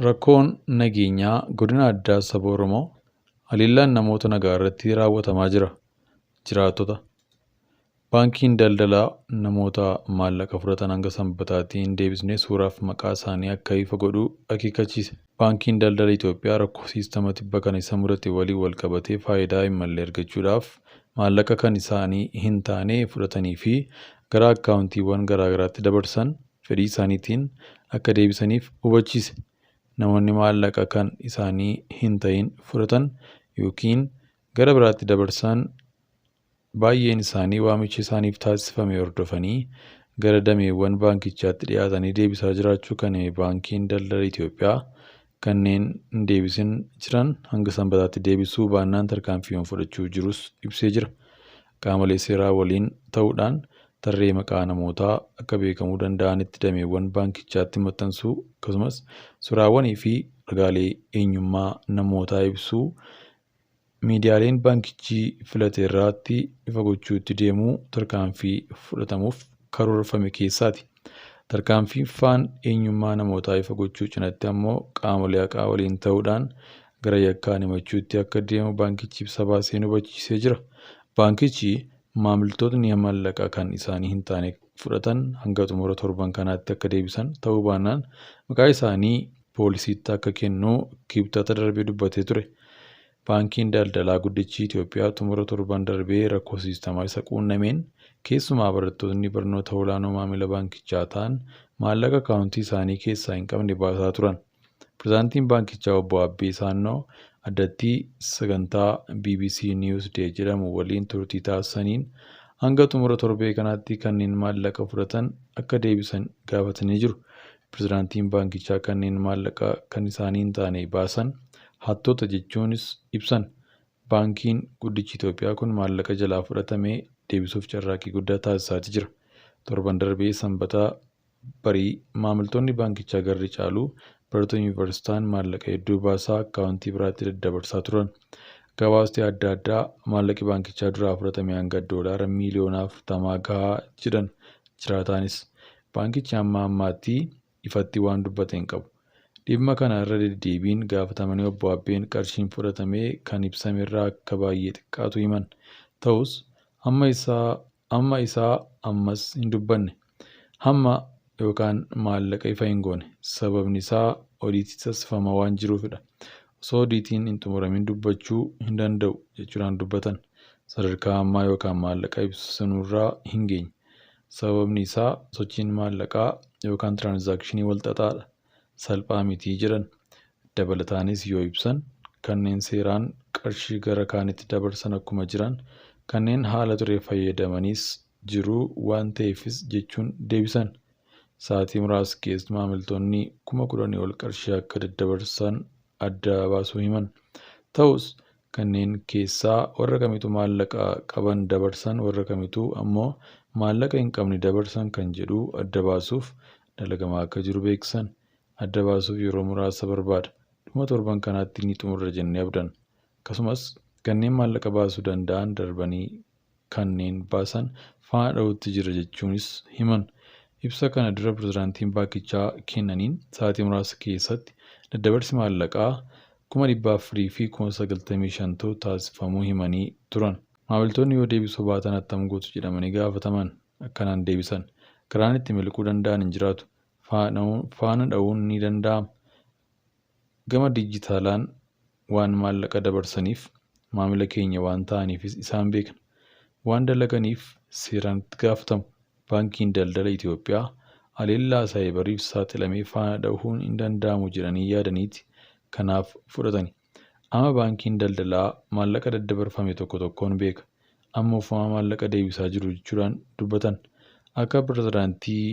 Rakkoon nageenyaa godina addaa saba Oromoo haleellaan namoota nagaa irratti raawwatamaa jira. Jiraattota. Baankiin daldalaa namoota maallaqa fudhatan hanga Sanbataatti hin deebisne suuraaf maqaa isaanii akka ifa godhu akeekkachiise. Baankiin Daldala Itoophiyaa rakkoo siistama tibba kana isa mudate waliin wal qabatee faayidaa hin malle argachuudhaaf maallaqa kan isaanii hin taane fudhatanii fi gara akkaawuntiiwwan garaagaraatti dabarsan fedhii isaaniitiin akka deebisaniif hubachiise. Namoonni maallaqa kan isaanii hin ta'in fudhatan yookiin gara biraatti dabarsan baay'een isaanii waamicha isaaniif taasifame hordofanii gara dameewwan baankichaatti dhiyaatanii deebisaa jiraachuu kan hime Baankiin Daldala Itoophiyaa, kanneen hin deebisin jiran hanga Sanbataatti deebisuu baannaan tarkaanfiiwwan fudhachuuf jirus ibsee jira. Qaamolee seeraa waliin ta'uudhaan tarree maqaa namootaa akka beekamuu danda'anitti dameewwan baankichaatti maxxansuu, akkasumas suuraawwanii fi ragaalee eenyummaa namootaa ibsuu miidiyaaleen baankichi filate irratti ifa gochuutti deemuu tarkaanfii fudhatamuuf karoorfame keessaati. Tarkaanfii ffaan eenyummaa namootaa ifa gochuu cinatti ammoo qaamolee haqaa waliin ta'uudhaan gara yakkaan himachuutti akka deemu baankichi ibsa baaseen hubachiisee jira. Baankichi maamiltootni maallaqa kan isaanii hin taane fudhatan hanga xumura torban kanaatti akka deebisan ta'uu baannaan maqaa isaanii poolisiitti akka kennu Kibxata darbee dubbatee ture. Baankiin daldalaa guddichi Itoophiyaa xumura torban darbee rakkoo siistamaa isa quunnameen keessumaa barattootni barnoota olaanoo maamila baankichaa ta'an maallaqa akkaawuntii isaanii keessaa hin qabne baasaa turan. Pirezidaantiin baankichaa Obbo Abbee Saannoo addatti sagantaa BBC Newsday jedhamu waliin turtii taasisaniin hanga xumura torbee kanaatti kanneen maallaqa fudhatan akka deebisan gaafatanii jiru. Pirezidaantiin baankichaa kanneen maallaqa kan isaanii hin taane baasan hattoota jechuunis ibsan. Baankiin guddichi Itoophiyaa kun maallaqa jalaa fudhatame deebisuuf carraaqqii guddaa taasisaa jira. Torban darbee Sanbata barii maamiltoonni baankichaa garri caalu barattoota yuunivarsiitaan maallaqa hedduu baasaa akkaawuntii biraatti daddabarsaa turan. Gabaasti adda addaa maallaqi baankichaa duraa fudhatame hanga doolaara miiliyoona 40 gahaa jedhan jiraataanis. Baankichi hamma ammaatti ifatti waan dubbate hin qabu. Dhimma kana irra deddeebiin gaafatamanii Obbo Abbeen qarshiin fudhatame kan ibsamerraa akka baay'ee xiqqaatu himan. Ta'us hamma isaa ammas hin dubbanne. Hamma yookaan maallaqa ifa hin goone. Sababni isaa odiitii taasifamaa waan jiruufidha. Osoo odiitiin hin xumuramin dubbachuu hin danda'u jechuudhaan dubbatan. Sadarkaa ammaa yookaan maallaqa ibsinurraa hin geenye. Sababni isaa sochiin maallaqaa yookaan tiraansaakshinii wal xaxaadha. Salphaa mitii jedhan. Dabalataanis yoo ibsan kanneen seeraan qarshii gara kaanitti dabarsan akkuma jiran kanneen haala ture fayyadamanis jiru waan ta'eefis jechuun deebisan. Sa'aatii muraasa keessa maamiltoonni 10,000 ol qarshii akka daddabarsan adda baasuu himan. Ta'us kanneen keessaa warra kamitu maallaqa qaban dabarsan, warra kamitu ammoo maallaqa hin qabne dabarsan kan jedhu adda baasuuf dalagamaa akka jiru beeksisan. Adda baasuuf yeroo muraasa barbaada. Dhuma torban kanaatti ni xumurra jennee abdanna. Akkasumas kanneen maallaqa baasuu danda'an darbanii kanneen baasan faana dha'uutti jira jechuunis himan. Ibsa kana dura pirezidaantiin baankichaa kennaniin sa'aatii muraasa keessatti daddabarsi maallaqaa 495,000 ta'u taasifamuu himanii turan. Maamiltoonni yoo deebisuu baatan attam gootu jedhamanii gaafataman akkanaan deebisan. Karaan itti miliquu danda'an hin jiraatu. Faana dha'uun ni danda'ama. Gama dijitaalaan waan maallaqa dabarsaniif maamila keenya waan ta'aniifis isaan beekna. Waan dalaganiif seeraan itti gaafatamu. Baankiin Daldala Itoophiyaa haleellaa saayibariif saaxilamee faana dhahuun hin danda'amu jedhanii yaadaniiti kanaaf fudhatani. Amma baankiin daldalaa maallaqa daddabarfame tokko tokkoon beeka. Amma ofumaa maallaqa deebisaa jiru jechuudhaan dubbatan. Akka pirezidaantii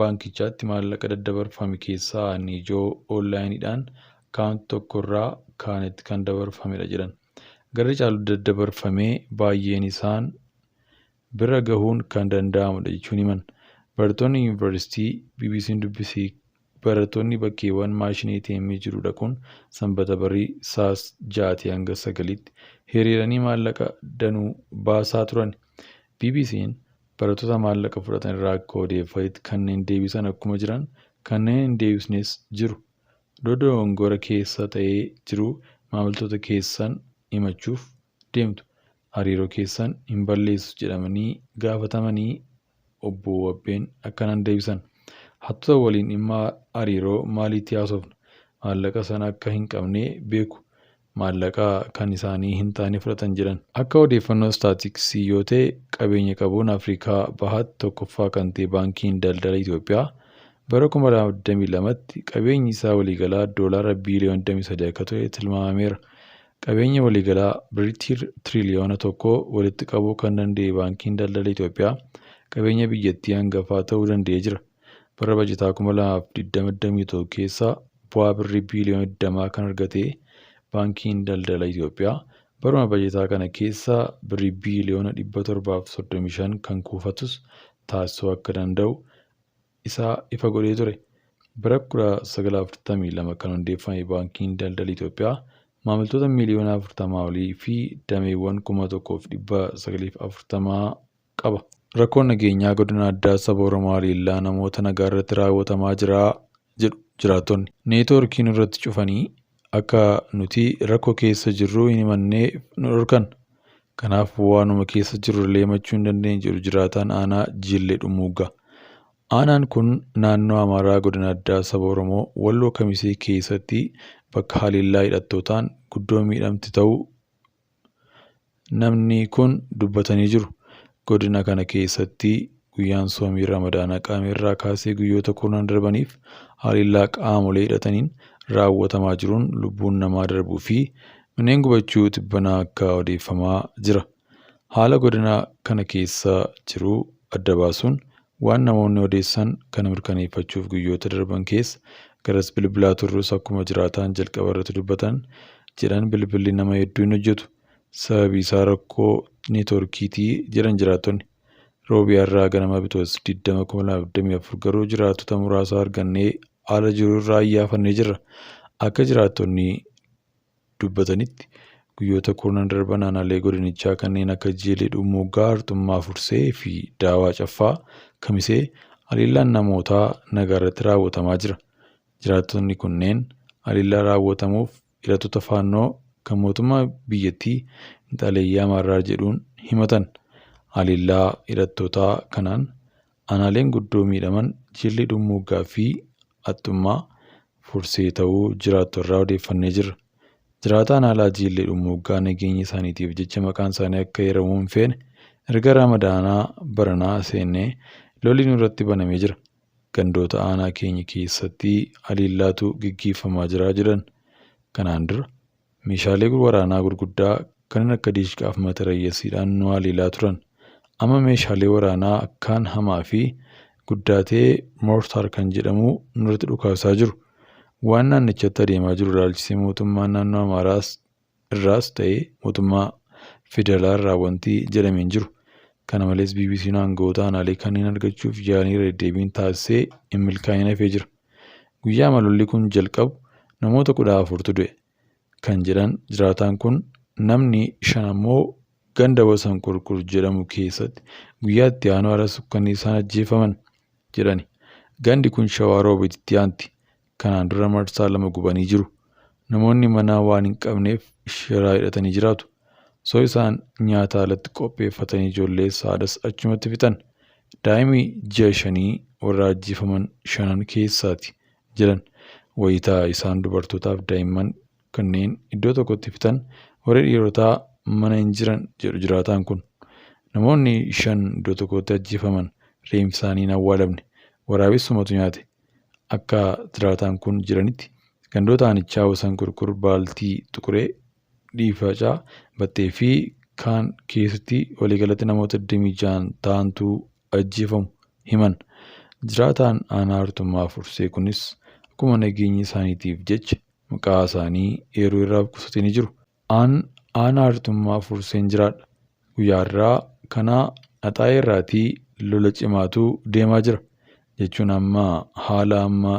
baankichaatti maallaqa daddabarfame keessaa inni ijoo onlaayiniidhaan akkaawuntii tokkorraa kaanitti kan dabarfamedha jedhan. Garri caalu daddabarfamee baay'een isaan bira gahuun kan danda'amudha jechuun himan. Barattoonni yuunivarsiitii BBC'n dubbise barattoonni bakkeewwan maashinii ATM jiru dhaquun Sanbata barii sa'a 6 hanga 9tti hiriiranii maallaqa danuu baasaa turan. BBC'n barattoota maallaqa fudhatan irraa akka odeeffatetti kanneen deebisan akkuma jiran kanneen hin deebisnes jiru. Odoo dogongora keessa ta'ee jiruu maamiltoota keessan himachuuf deemtu. Hariiroo keessan hin balleessu jedhamanii gaafatamanii Obbo Abbeen akkanaan deebisan. Hattoota waliin dhimma hariiroo maaliitti haasofna? Maallaqa sana akka hin qabne beeku. Maallaqa kan isaanii hin taane fudhatan jedhan. Akka odeeffannoo istaatistiksii yoo ta'e qabeenya qabuun Afrikaa Bahaatti tokkoffaa kan ta'e Baankiin Daldala Itoophiyaa bara 2022tti qabeenyi isaa waliigalaa doolaara biiliyoona 23 akka ture tilmaamameera. Qabeenya waliigalaa birrii tiriliyoona tokko walitti qabuu kan danda'e Baankiin Daldala Itoophiyaa qabeenya biyyattii hangafaa ta'uu danda'ee jira. Bara bajataa 2021 keessa bu'aa birrii biiliyoona 20 kan argate Baankiin Daldala Itoophiyaa baruma bajataa kana keessa birrii biiliyoona 735 kan kuufatus taasisuu akka danda'u isaa ifa godhee ture. Bara 1942 kan hundeeffame Baankiin Daldala Itoophiyaa maamiltoota miiliyoona 40 olii fi dameewwan 1940 qaba. Rakkoon nageenyaa godina addaa saba Oromoo haleellaa namoota nagaa irratti raawwatamaa jira jedhu jiraattonni. Neetwoorkii nurratti cufanii akka nuti rakkoo keessa jirru hin himannee nu dhorkan. Kanaaf waanuma keessa jirrullee himachuu hin dandeenye jedhu jiraataan aanaa Jiillee Dhummuuggaa. Aanaan kun naannoo Amaaraa godina addaa saba Oromoo Walloo Kamisee keessatti bakka haleellaa hidhattootaan guddoo miidhamte ta'uu namni kun dubbatanii jiru. Godina kana keessatti guyyaan soomii Ramadaanaa qaam'ee irraa kaasee guyyoota kurnan darbaniif haleellaa qaamolee hidhataniin raawwatamaa jiruun lubbuun namaa darbuu fi manneen gubachuu tibbanaa akka odeeffamaa jira. Haala godina kana keessa jiru adda baasuun waan namoonni odeessan kana mirkaneeffachuuf guyyoota darban keessa garas bilbilaa turrus akkuma jiraataan jalqaba irratti dubbatan jedhan bilbilli nama hedduu hin hojjetu. Sababi isaa rakkoo neetwoorkiitii jedhan jiraattonni. Roobii har'aa ganama Bitootessa 20, 2024 garuu jiraattota muraasa argannee haala jiru irraa iyyaafannee jirra. Akka jiraattonni dubbatanitti guyyoota kurnan darban aanaalee godinichaa kanneen akka Jiilii Dhummuuggaa, Arxummaa Fursee fi Daawaa Caffaa Kamisee haleellaan namootaa nagaa irratti raawwatamaa jira. Jiraattonni kunneen haleellaa raawwatamuuf hidhattoota Faannoo kan mootummaa biyyattii finxaaleeyyii Amaaraa jedhuun himatan. Haleellaa hidhattootaa kanaan aanaaleen guddoo miidhaman Jiilli Dhummuuggaa fi Axxummaa Fursee ta'uu jiraattorraa odeeffannee jirra. Jiraataan aanaa Jiillee Dhummuuggaa nageenya isaaniitiif jecha maqaan isaanii akka eeramuu hin feene erga Ramadaanaa baranaa seennee lolli nurratti banamee jira. Gandoota aanaa keenya keessatti haleellaatu geggeeffamaa jira jedhan. Kanaan dura meeshaalee waraanaa gurguddaa kanneen akka diishqaa fi matarayyasiidhaan nu haleelaa turan. Amma meeshaalee waraanaa akkaan hamaa fi guddaa ta'e moortaar kan jedhamu nurratti dhukaasaa jiru. Waan naannichatti adeemaa jiru ilaalchisee mootummaan naannoo Amaaraas irraas ta'e mootummaa federaalaa irraa wanti jedhame hin jiru. Kana malees BBC'n aangawoota aanaalee kanneen argachuuf yaalii irra deddeebiin taasisee hin milkaa'in hafee jira. Guyyaama lolli kun jalqabu namoota 14tu du'e kan jedhan jiraataan kun namni shan ammoo ganda Wasan Qurqur jedhamu keessatti guyyaa itti aanu haala sukkanneessaan ajjeefaman jedhani. Gandi kun Shawaa Roobititti aanti. Kanaan dura marsaa lama gubanii jiru. Namoonni mana waan hin qabneef sharaa hidhatanii jiraatu. Osoo isaan nyaata alatti qopheeffatanii ijoollees haadhas achumatti fixan. Daa'imi ji'a shanii warra ajjeefaman shanan keessaati jedhan. Wayita isaan dubartootaaf daa'imman kanneen iddoo tokkotti fixan warri dhiirotaa mana hin jiran jedhu jiraataan kun. Namoonni shan iddoo tokkotti ajjeefaman reenfi isaanii hin awwaalamne. Waraabessumatu nyaate. Akka jiraataan kun jedhanitti gandoota aanichaa Wasan Qurqur, Baaltii Xuquree, Dhiifacaa, Baxxee fi kaan keessatti waliigalatti namoota 26 ta'antu ajjeefamu himan. Jiraataan aanaa Arxummaa Fursee kunis akkuma nageenya isaaniitiif jecha maqaa isaanii eeruu irraa of qusatanii jiru. An aanaa Arxummaa Furseen jiraadha. Guyyaa har'aa kana Axaayee irraatii lola cimaatu deemaa jira jechuun amma haala amma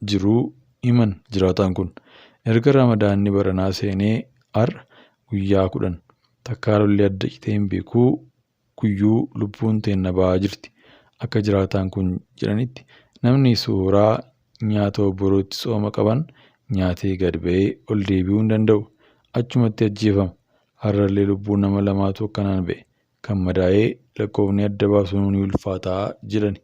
jiru himan jiraataan kun. Erga Ramadaanni baranaa seenee har'a guyyaa 10. Takkaa lolli adda citee hin beeku guyyuu lubbuun teenna ba'aa jirti. Akka jiraataan kun jedhanitti namni suuraa nyaata obborootti tsooma qaban nyaatee gad ba'ee ol deebi'uu hin danda'u. Achumatti ajjeefama. Har'allee lubbuun nama lamaatu akkanaan ba'e. Kan madaa'ee lakkoofni adda baasuun ni ulfaataa jedhani.